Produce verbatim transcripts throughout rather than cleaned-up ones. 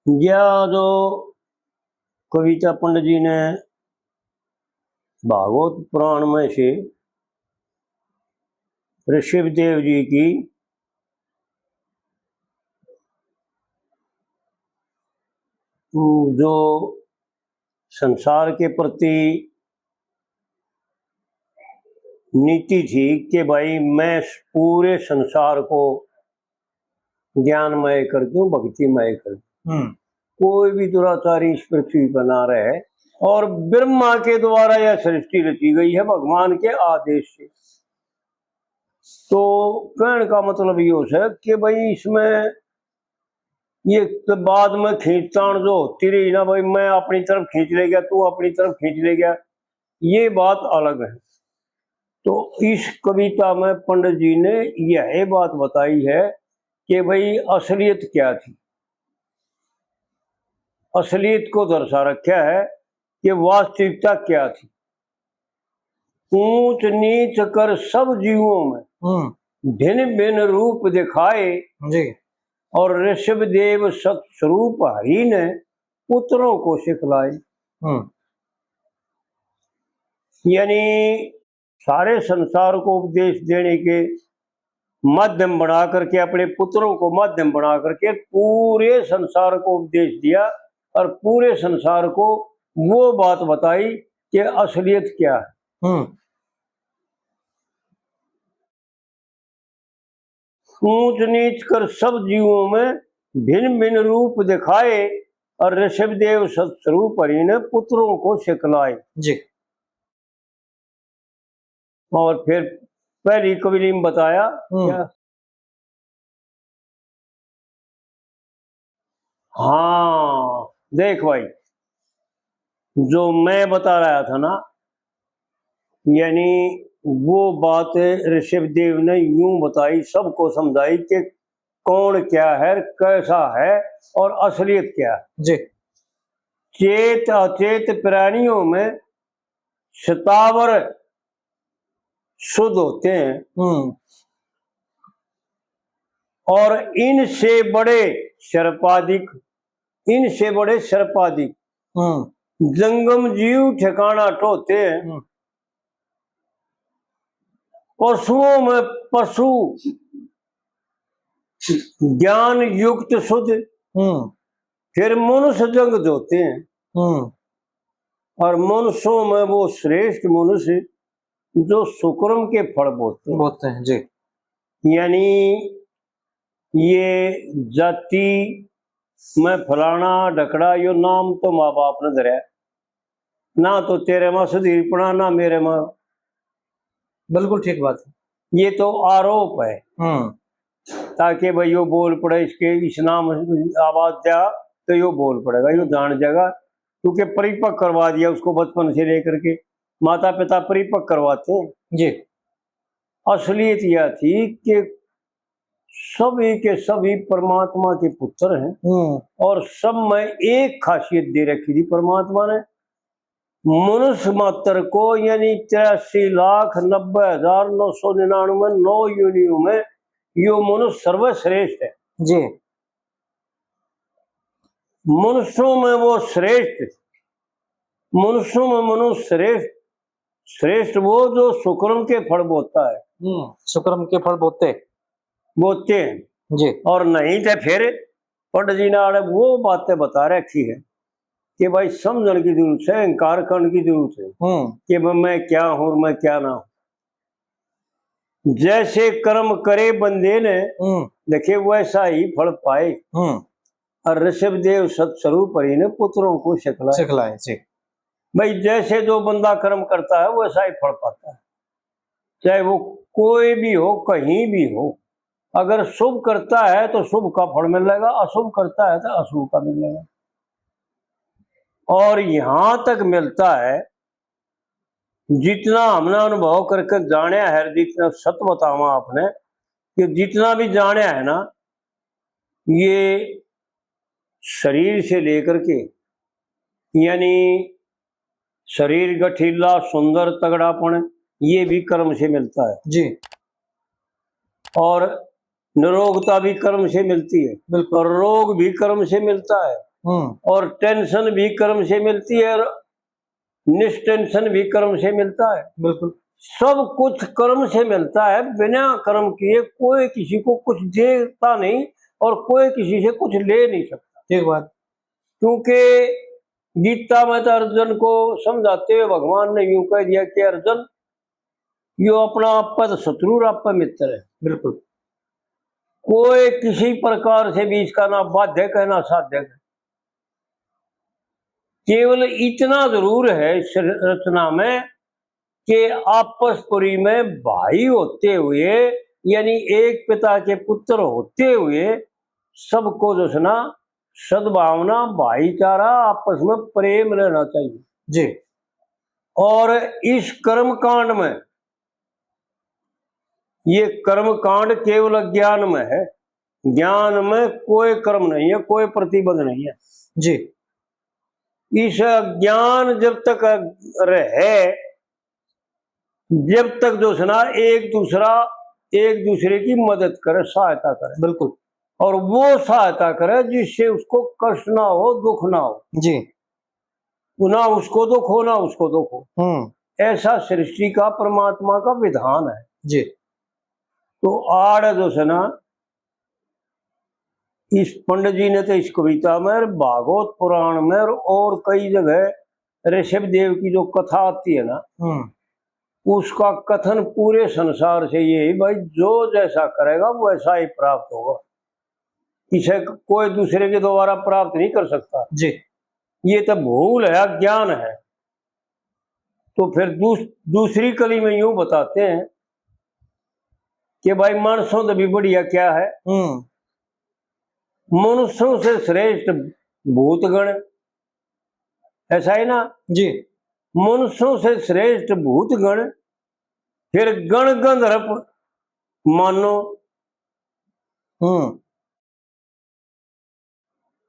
या जो कविता पंडित जी ने भागवत पुराण में से ऋषभ देव जी की जो संसार के प्रति नीति थी कि भाई, मैं पूरे संसार को ज्ञानमय कर दूं, भक्तिमय कर दूं। हम्म। कोई भी दुराचारी इस पृथ्वी पर ना रहे। और ब्रह्मा के द्वारा यह सृष्टि रची गई है भगवान के आदेश से। तो कहने का मतलब यो है कि भाई, इसमें ये तो बाद में खींचतान जो होती रही ना, भाई, मैं अपनी तरफ खींच ले गया, तू अपनी तरफ खींच ले गया, ये बात अलग है। तो इस कविता में पंडित जी ने यह बात बताई है कि भाई, असलियत क्या थी। असलियत को दर्शा रखा है कि वास्तविकता क्या थी। ऊंच नीच कर सब जीवों में हम्म। भिन्न भिन्न रूप दिखाए जी। और ऋषभ देव सत स्वरूप हरि ने पुत्रों को सिखलाए। हम्म। यानी सारे संसार को उपदेश देने के माध्यम बना करके, अपने पुत्रों को माध्यम बना करके पूरे संसार को उपदेश दिया और पूरे संसार को वो बात बताई कि असलियत क्या है। हम्म। ऊंच नीच कर सब जीवों में भिन्न भिन्न रूप दिखाए और ऋषभ देव सत स्वरूप हरि ने पुत्रों को सिखलाए। जी। और फिर पहली कविली में बताया हम्म। क्या? हाँ, देख भाई, जो मैं बता रहा था ना, यानी वो बात ऋषभ देव ने यूं बताई, सबको समझाई कि कौन क्या है, कैसा है और असलियत क्या है। जी। चेत अचेत प्राणियों में स्थावर शुद्ध होते हैं हम्म। और इनसे बड़े सर्पाधिक, इनसे बड़े सर्पाधिक हम्म। जंगम जीव ठिकाना ठोते हैं। हम्म। पशुओं में पशु ज्ञान युक्त शुद्ध, हम्म। फिर मनुष्य जंग जोते हैं। हम्म। और मनुष्यों में वो श्रेष्ठ मनुष्य जो सुकर्म के फल बोते हैं। बोते हैं, जी। यानी ये जाति में फलाना ढकड़ा, यो नाम तो माँ बाप ने धरया, ना तो तेरे में सुधीरपणा, ना मेरे में। बिल्कुल ठीक बात है। ये तो आरोप है, हम्म। ताकि भाई यो बोल पड़े, इसके इस नाम आवाज दिया तो यो बोल पड़ेगा, यो जान जाएगा, क्योंकि परिपक्व करवा दिया उसको बचपन से लेकर के, माता पिता परिपक्व करवाते हैं। जी। असलियत यह थी कि सभी के सभी परमात्मा के पुत्र हैं हम्म। और सब में एक खासियत दे रखी थी परमात्मा ने। मनुष्य मात्र को, यानी तिरासी लाख नब्बे हजार नौ सौ निन्यानवे नौ योनियों में यो मनुष्य सर्वश्रेष्ठ है। जी। मनुष्यों में वो श्रेष्ठ, मनुष्यों में मनुष्य श्रेष्ठ, श्रेष्ठ वो जो सुकर्म के फल बोता है। हम्म, सुकर्म के फल बोते। बोते हैं। जी। और नहीं तो फिर पंडित जी ने आड़े वो बातें बता रखी है कि भाई समझण की जरूरत है, अहंकार करण की जरूरत है हम्म। कि मैं, मैं क्या हूँ और मैं क्या ना हूँ। जैसे कर्म करे बंदे ने, हम्म। देखे वैसा ही फल पाए। हम्म। और ऋषभ देव सत स्वरूप हरि ने पुत्रों को सिखलाए। सिखलाए, जी। भाई जैसे जो बंदा कर्म करता है वैसा ही फल पाता है, चाहे वो कोई भी हो, कहीं भी हो। अगर शुभ करता है तो शुभ का फल मिलेगा, अशुभ करता है तो अशुभ का मिलेगा। और यहां तक मिलता है, जितना हमने अनुभव करके जाने है, जितना सत बतावा आपने, कि जितना भी जाने है ना, ये शरीर से लेकर के, यानी शरीर गठीला, सुंदर, तगड़ापन, ये भी कर्म से मिलता है। जी। और निरोगता भी कर्म से मिलती है, बिल्कुल। और रोग भी कर्म से मिलता है। हम्म। और टेंशन भी कर्म से मिलती है और निष्टेंशन भी कर्म से मिलता है। बिल्कुल। सब कुछ कर्म से मिलता है, बिना कर्म किए कोई किसी को कुछ देता नहीं और कोई किसी से कुछ ले नहीं सकता। ठीक बात। क्योंकि गीता में तो अर्जुन को समझाते हुए भगवान ने यूं कह दिया कि अर्जुन, यो अपना आप पे तो शत्रु और आप पे मित्र है। बिल्कुल। कोई किसी प्रकार से भी इसका ना बाधक है, ना साधक है। केवल इतना जरूर है इस रचना में कि आपसपुरी में भाई होते हुए, यानी एक पिता के पुत्र होते हुए, सबको जो है ना, सद्भावना, भाईचारा, आपस में प्रेम रहना चाहिए। जी। और इस कर्म कांड में, ये कर्म कांड केवल अज्ञान में है, ज्ञान में कोई कर्म नहीं है, कोई प्रतिबंध नहीं है। जी। इस अज्ञान जब तक रहे, जब तक जो है ना, एक दूसरा, एक दूसरे की मदद करे, सहायता करे। बिल्कुल। और वो सहायता करे जिससे उसको कष्ट ना हो, दुख ना हो। जी। ना उसको दुख हो, ना उसको दुख हो। हम्म। ऐसा सृष्टि का, परमात्मा का विधान है। जी। तो आड़ जो है ना, इस पंडित जी ने तो इस कविता में और भागवत पुराण में और, और कई जगह ऋषभ देव की जो कथा आती है ना, हम्म। उसका कथन पूरे संसार से ये है, भाई, जो जैसा करेगा वैसा ही प्राप्त होगा, इसे कोई दूसरे के द्वारा प्राप्त नहीं कर सकता। जी। ये तो भूल है, अज्ञान है। तो फिर दूस-, दूसरी कली में यूं बताते हैं कि भाई, मानसों तो भी बढ़िया क्या है? हम्म। मनुष्यों से श्रेष्ठ भूतगण, ऐसा है ना? जी। मनुष्यों से श्रेष्ठ भूतगण, फिर गण गंधर्व मानो। हम्म।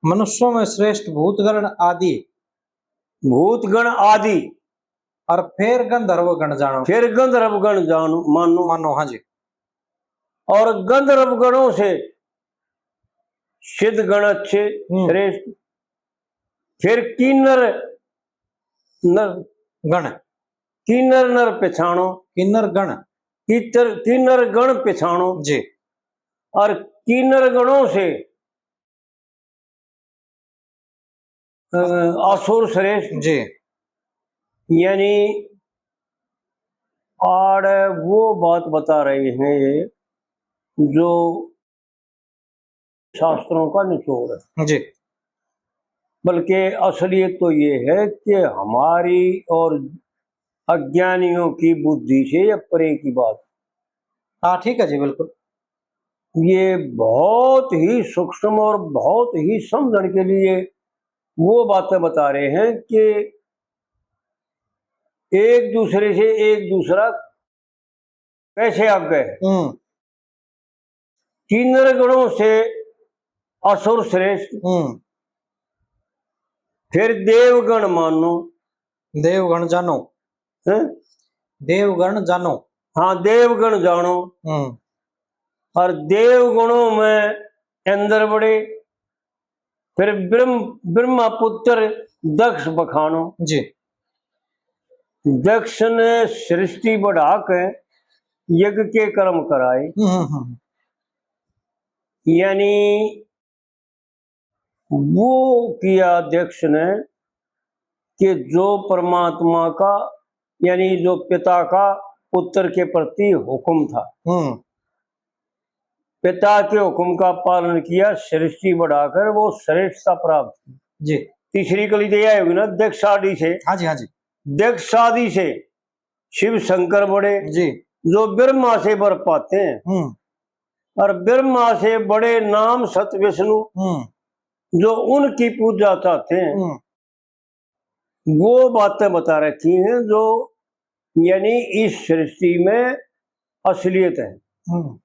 मनुष्यों में श्रेष्ठ भूतगण आदि। भूतगण आदि। और फिर गंधर्व गण जानो। फिर गंधर्व गण जानो, मानो। मानो, हाँ जी। और गंधर्व गणों से सिद्ध गण अच्छे, हम्म। श्रेष्ठ। फिर किन्नर नर गण। किन्नर नर पिछाणो। किन्नर गण। कितर-, किन्नर गण पिछाणो। जी। और किन्नर गणों से, अ, असुर श्रेष्ठ। जी। यानी आड़ वो बात बता रहे हैं ये, जो शास्त्रों का निचोड़ है। जी। बल्कि असलियत तो ये है कि हमारी और अज्ञानियों की बुद्धि से ये परे की बात। हाँ, ठीक है जी, बिल्कुल। ये बहुत ही सूक्ष्म और बहुत ही समझण के लिए वो बातें बता रहे हैं कि एक दूसरे से एक दूसरा कैसे आगे। हम्म। किन्नर गणों से असुर श्रेष्ठ, हम्म। फिर देवगण मानो। देवगण जानो। हैं? देवगण जानो। हाँ, देवगण जानो। हम्म। और देवगणों में इंद्र बड़े, फिर ब्रह्म, ब्रह्मा पुत्र दक्ष बखानो। जी। दक्ष ने सृष्टि बढ़ा के यज्ञ के कर्म कराए। हम्म, हम्म, हम्म। यानी वो किया दक्ष ने कि जो परमात्मा का, यानी जो पिता का पुत्र के प्रति हुक्म था, हम्म। पिता के हुक्म का पालन किया, सृष्टि बढ़ाकर वो श्रेष्ठता प्राप्त की। जी। तीसरी कली तो यह होगी ना, दक्ष आदि से। हाँ जी, हाँ जी। दक्ष आदि से शिव शंकर बड़े, जी। जो ब्रह्मा से वर पाते हैं, हम्म। और ब्रह्मा से बड़े नाम सत विष्णु, हम्म। जो उनकी पूजा चाहते हैं, हम्म। वो बातें बता रखी हैं जो यानी इस सृष्टि में असलियत है। हम्म।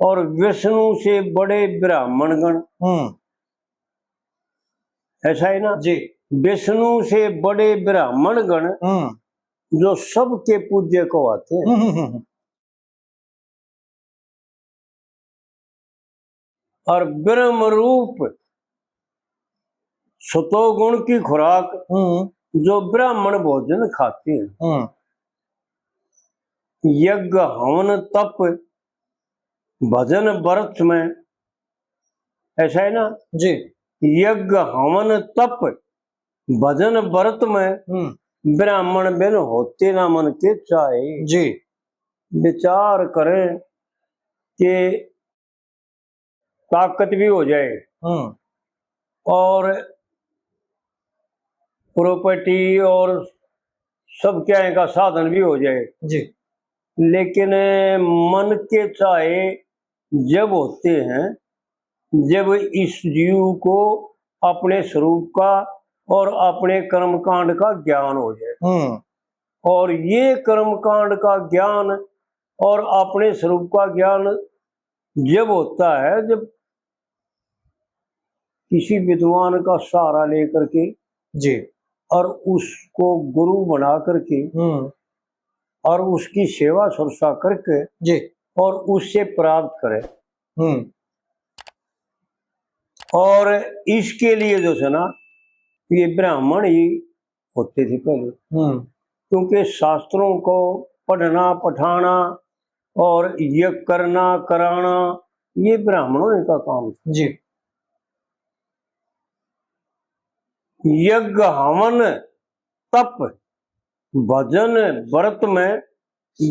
और विष्णु से बड़े ब्राह्मण गण। हम्म। ऐसा है ना? जी। विष्णु से बड़े ब्राह्मण गण, हम्म। जो सबके पूज्य कहवाते हैं। हम्म, हम्म, हम्म। और ब्रह्म रूप सतोगुण की खुराक हम्म। जो ब्राह्मण भोजन खाते हैं। हम्म। यज्ञ हवन तप भजन व्रत में, ऐसा है ना? जी। यज्ञ हवन तप भजन व्रत में हम्म। ब्राह्मण बिन होते ना मन के चाहे। जी। विचार करें कि ताकत भी हो जाए हम्म। और प्रॉपर्टी और सब क्या का साधन भी हो जाए, जी। लेकिन मन के चाहे जब होते हैं, जब इस जीव को अपने स्वरूप का और अपने कर्मकांड का ज्ञान हो जाए। हम्म। और ये कर्मकांड का ज्ञान और अपने स्वरूप का ज्ञान जब होता है, जब किसी विद्वान का सहारा लेकर के जी। और उसको गुरु बना करके हम्म। और उसकी सेवा सुरक्षा करके जी। और उससे प्राप्त करे। हम्म। और इसके लिए जो है ना, ये ब्राह्मण ही होते थे पहले, हम्म। क्योंकि शास्त्रों को पढ़ना पढ़ाना और ये करना कराना, ये ब्राह्मणों का काम था। जी। यज्ञ हवन तप भजन व्रत में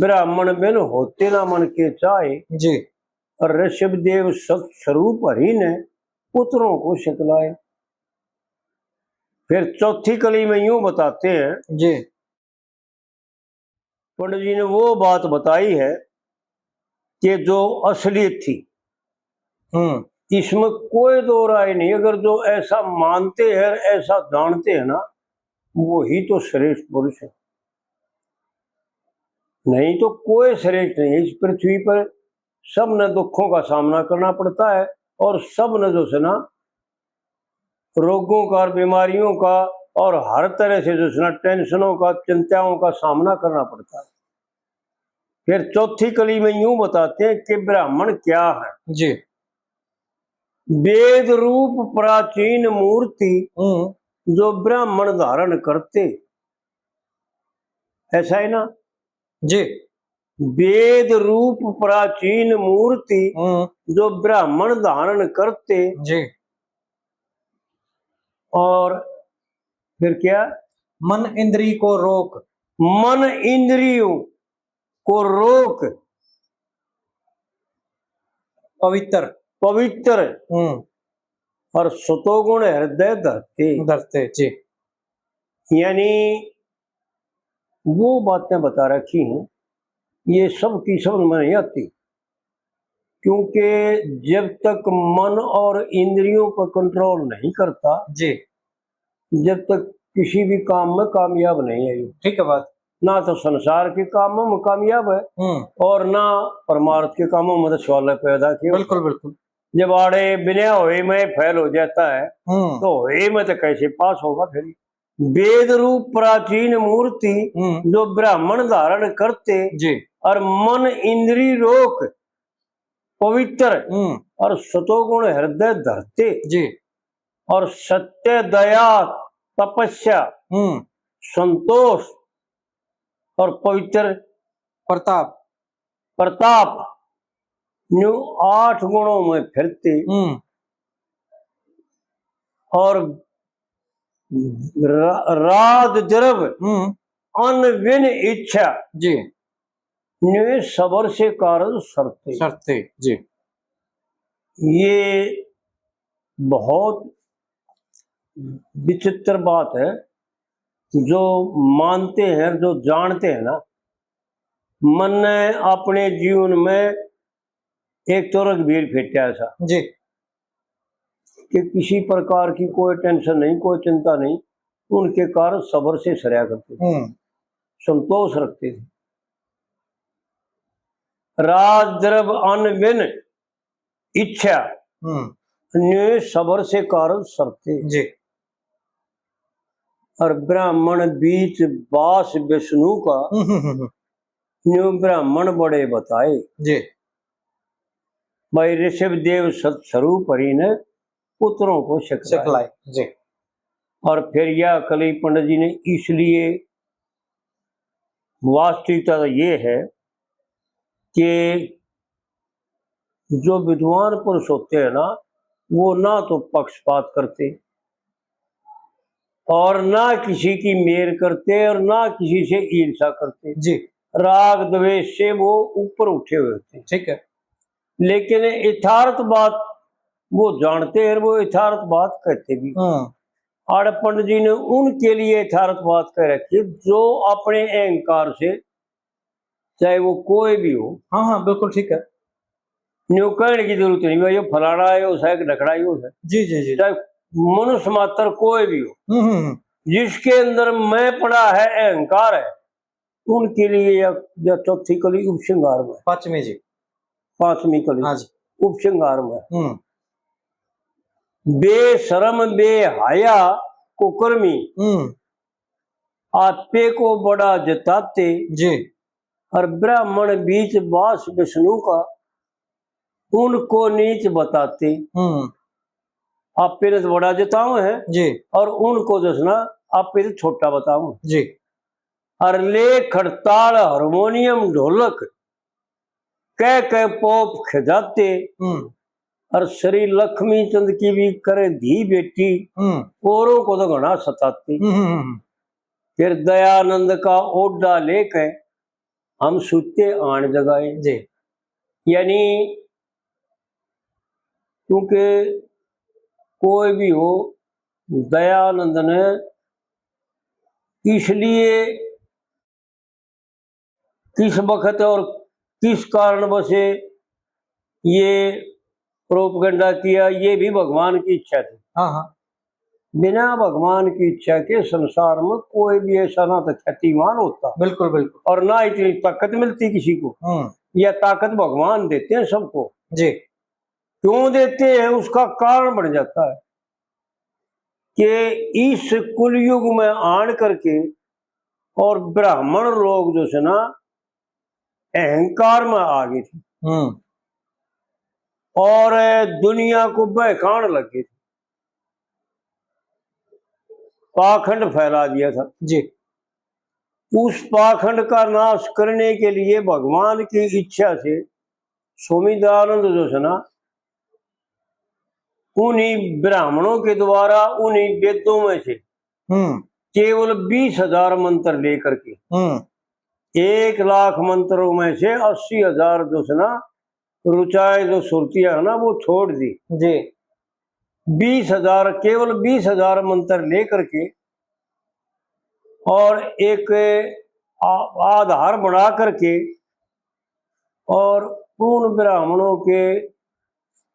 ब्राह्मण बिन होते ना मन के चाहे। जी। और ऋषभ देव सत स्वरूप हरि ने पुत्रों को सिखलाए। फिर चौथी कली में यूं बताते हैं, जी। पंडित जी ने वो बात बताई है कि जो असलियत थी, हम्म। इसमें कोई दो राय नहीं। अगर जो ऐसा मानते हैं, ऐसा जानते हैं ना, वही तो श्रेष्ठ पुरुष है, नहीं तो कोई श्रेष्ठ नहीं। इस पृथ्वी पर सब ने दुखों का सामना करना पड़ता है और सब ने जो है ना, रोगों का और बीमारियों का और हर तरह से जो है ना, टेंशनों का, चिंताओं का सामना करना पड़ता है। फिर चौथी कली में यूं बताते हैं कि ब्राह्मण क्या है। जी। वेद रूप प्राचीन मूर्ति हम्म। जो ब्राह्मण धारण करते, ऐसा है ना? जी। वेद रूप प्राचीन मूर्ति हम्म। जो ब्राह्मण धारण करते। जी। और फिर क्या? मन इंद्री को रोक। मन इंद्रियों को रोक। पवित्र। पवित्र। हम्म। और सतोगुण हृदय धरते। धरते, जी। यानी वो बातें बता रखी हैं, ये सब की समझ में नहीं आती, क्योंकि जब तक मन और इंद्रियों पर कंट्रोल नहीं करता, जी। जब तक किसी भी काम में कामयाब नहीं है। ठीक है बात। ना तो संसार के कामों में कामयाब है हम्म। और ना परमार्थ के कामों में तो सवाल पैदा किए। बिल्कुल, बिल्कुल। जब आड़े बिना होए में फेल हो जाता है, हम्म। तो होए में तो कैसे पास होगा फिर? वेद रूप प्राचीन मूर्ति हम्म। जो ब्राह्मण धारण करते जी। और मन इंद्री रोक पवित्र हम्म। और सतोगुण हृदय धरते जी। और सत्य, दया, तपस्या, हम्म। संतोष और पवित्र प्रताप। प्रताप, न्यू आठ गुणों में फिरते हम्म। और रा-, राज द्रव हम्म। अन विन इच्छा जी। न्यू सबर से कारज सरते। सरते, जी। ये बहुत विचित्र बात है। जो मानते हैं, जो जानते हैं ना, मन ने अपने जीवन में एक तो रघुबीर फेट्या ऐसा जी। कि किसी प्रकार की कोई टेंशन नहीं, कोई चिंता नहीं, उनके कार्य सबर से सरया करते थे, हम्म। संतोष रखते थे। राज द्रव अन विन इच्छा, हम्म। न्यू सबर से कारज सरते। जी। और ब्राह्मण बीच बास विष्णु का, हम्म, हम्म, हम्म। न्यू ब्राह्मण बड़े बताए। जी। भाई ऋषभ देव सत स्वरूप हरि ने पुत्रों को सिखलाए। सिखलाए, जी। और फिर यह कली पंडित जी ने इसलिए, वास्तविकता तो ये है कि जो विद्वान पुरुष होते हैं ना, वो ना तो पक्षपात करते और ना किसी की मेर करते और ना किसी से ईर्ष्या करते। जी। राग द्वेष से वो ऊपर उठे हुए होते हैं। ठीक है। लेकिन यथार्थ बात वो जानते हैं, वो यथार्थ बात कहते भी। हम्म। और पंडित जी ने उनके लिए यथार्थ बात कह रखी है, जो अपने अहंकार से, चाहे वो कोई भी हो, हाँ हाँ, बिल्कुल ठीक है। न्यू कहने की जरूरत नहीं, भाई, ये फलाना है, वो शायद ढकड़ा ही हो, जी जी जी। चाहे मनुष्य मात्र कोई भी हो, हम्म हम्म हम्म। जिसके अंदर मैं पड़ा है, अहंकार है, उनके लिए यह, यह चौथी कली उपसंहार में, पांचवी जी। पांचवी कली हाँ जी। उपसंहार में। हम्म। बेशरम बेहाया कुकर्मी, हम्म। आपे को बड़ा जताते, जी। और ब्राह्मण बीच बास विष्णु का, उनको नीच बताते। हम्म। आपे ने तो बड़ा जताओ है, जी और उनको जसना आपे तो छोटा बताओ। जी। और ले खड़ताल हारमोनियम ढोलक, कह कह पोप खजाते। हम्म। और श्री लक्ष्मी चंद की भी करे धी बेटी, हम्म। औरों को तो घना सताते। हम्म हम्म हम्म। फिर दयानंद का ओडा लेके हम सुते आन जगाए। जी। यानी क्योंकि कोई भी हो, दयानंद ने इसलिए किस वक्त और किस कारणवश ये प्रोपगंडा किया, ये भी भगवान की इच्छा थी। हाँ हाँ। बिना भगवान की इच्छा के संसार में कोई भी ऐसा ना तो ख्यातिमान होता बिल्कुल बिल्कुल। और ना इतनी ताकत मिलती किसी को। हम्म। यह ताकत भगवान देते हैं सबको। जी। क्यों देते हैं, उसका कारण बन जाता है कि इस कुलयुग में आन करके और ब्राह्मण लोग जो से ना अहंकार में आ गए थे हम्म। और दुनिया को बहकान लग गए थे, पाखंड फैला दिया था। जी। उस पाखंड का नाश करने के लिए भगवान की इच्छा से स्वामी दयानंद जो है ना, उन्हीं ब्राह्मणों के द्वारा उन्हीं वेदों में से हम्म। केवल बीस हजार मंत्र लेकर के हम्म। एक लाख मंत्रों में से अस्सी हजार जो है ना, रुचाएं जो सुरतियां है ना, वो छोड़ दी। जी। बीस हजार, केवल बीस हजार मंत्र लेकर के और एक आ-, आधार बना करके और उन ब्राह्मणों के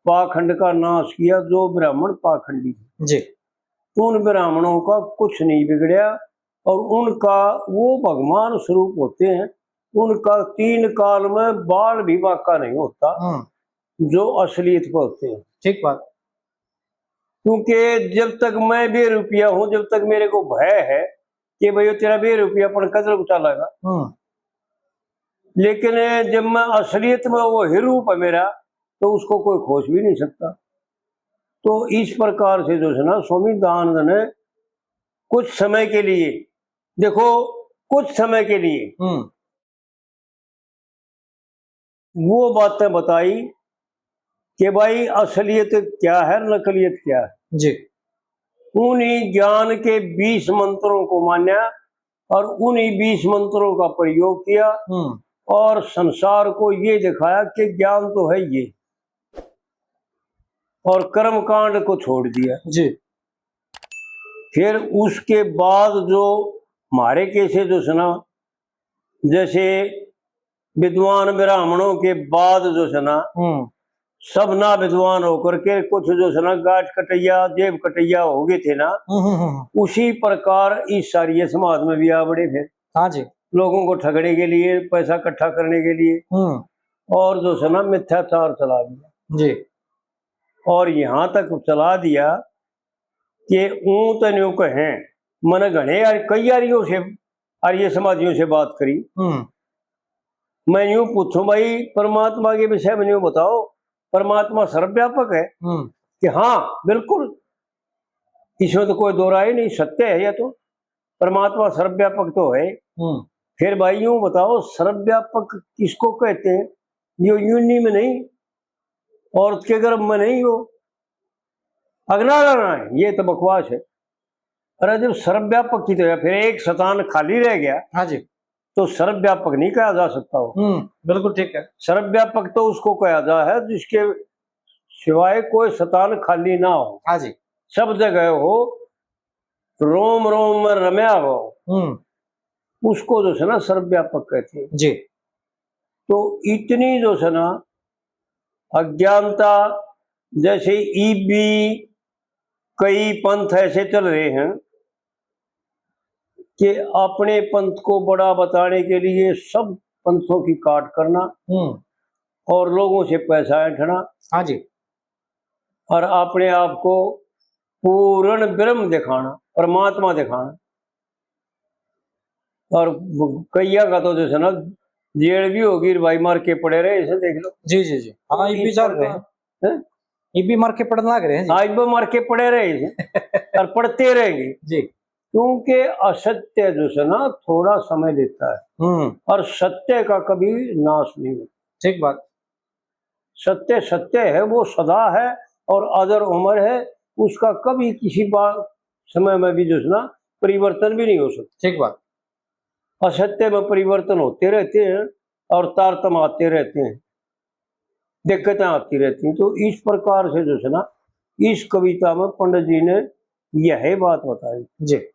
पाखंड का नाश किया, जो ब्राह्मण पाखंडी थे। जी। उन ब्राह्मणों का कुछ नहीं बिगड़या और उनका, वो भगवान स्वरूप होते हैं, उनका तीन काल में बाल भी बांका नहीं होता, हम्म। जो असलियत पर होते हैं। ठीक बात। क्योंकि जब तक मैं बेरुपया हूं, जब तक मेरे को भय है कि भाई, तेरा बेरुपयापन कदर उतालेगा, हम्म। लेकिन जब मैं असलियत में, वो ही रूप है मेरा, तो उसको कोई खोस भी नहीं सकता। तो इस प्रकार से जो है ना, स्वामी दयानंद ने कुछ समय के लिए, देखो, कुछ समय के लिए हम्म। वो बातें बताई कि भाई, असलियत क्या है, नकलियत क्या है। जी। उन्हीं ज्ञान के बीस मंत्रों को मान्या और उन्हीं बीस मंत्रों का प्रयोग किया हम्म। और संसार को ये दिखाया कि ज्ञान तो है ये, और कर्मकांड को छोड़ दिया। जी। फिर उसके बाद जो हमारे कैसे जो सुना, जैसे विद्वान ब्राह्मणों के बाद जो सुना, हम्म। सब ना विद्वान होकर के कुछ जो सुना गांठ कटैया, जेब कटैया हो गए थे ना, हम्म, हम्म, हम्म। उसी प्रकार इस सारी समाज में भी आ बड़े फिर हाँ जी। लोगों को ठगने के लिए, पैसा इकट्ठा करने के लिए, हम्म। और जो सुना मिथ्याचार चला दिया। जी। और यहाँ तक चला दिया कि ऊं तो न्यू कहें, मैंने घणे यार, कई यारियों से, आर्य समाजियों से बात करी। हम्म। मैं यूं पूछूं, भाई, परमात्मा के विषय में यूं बताओ, परमात्मा सर्वव्यापक है? हम्म। कि हाँ, बिल्कुल। इसमें तो कोई दो राय नहीं, सत्य है यह तो। परमात्मा सर्वव्यापक तो है। हम्म। फिर भाई यूं बताओ, सर्वव्यापक किसको कहते हैं? जो योनि में नहीं, औरत के गर्भ में नहीं हो, अग्नारायण है, ये तो बकवास है। अरे, जब सर्वव्यापक की तो है, फिर एक स्थान खाली रह गया, हाँ जी। तो सर्वव्यापक नहीं कहा जा सकता हो। हम्म, बिल्कुल ठीक है। सर्वव्यापक तो उसको कहा जा है जिसके सिवाय कोई स्थान खाली ना हो, हाँ जी। सब जगह हो, रोम रोम में रम्या हो, हम्म। उसको जो है ना सर्वव्यापक कहते हैं। जी। तो इतनी जो है ना अज्ञानता, जैसे ईब भी कई पंथ ऐसे चल रहे हैं कि अपने पंथ को बड़ा बताने के लिए सब पंथों की काट करना हम्म। और लोगों से पैसा ऐंठना, हाँ जी। और अपने आप को पूर्ण ब्रह्म दिखाना, परमात्मा दिखाना। और कईया का तो जैसे ना जेल भी होगी, भाई मार के पड़े रहे, इसे देख लो। जी, जी, जी। हाँ, ये भी इस चल रहे हैं। प्रकार, हैं? ये भी मार के पड़ने लग रहे हैं जी। आज वो मार के पड़े रहे हैं और पड़ते रहेंगे। जी। क्योंकि असत्य जो है ना थोड़ा समय लेता है हम्म। और सत्य का कभी नाश नहीं होता। ठीक बात। सत्य सत्य है, वो सदा है और अजर अमर है, उसका कभी किसी बा-, समय में भी जो है ना परिवर्तन भी नहीं हो सकता। ठीक बात। असत्य में परिवर्तन होते रहते हैं और तारतम्य आते रहते हैं, दिक्कतें आती रहती हैं। तो इस प्रकार से जो है ना इस कविता में पंडित जी ने यह बात बताई। जी।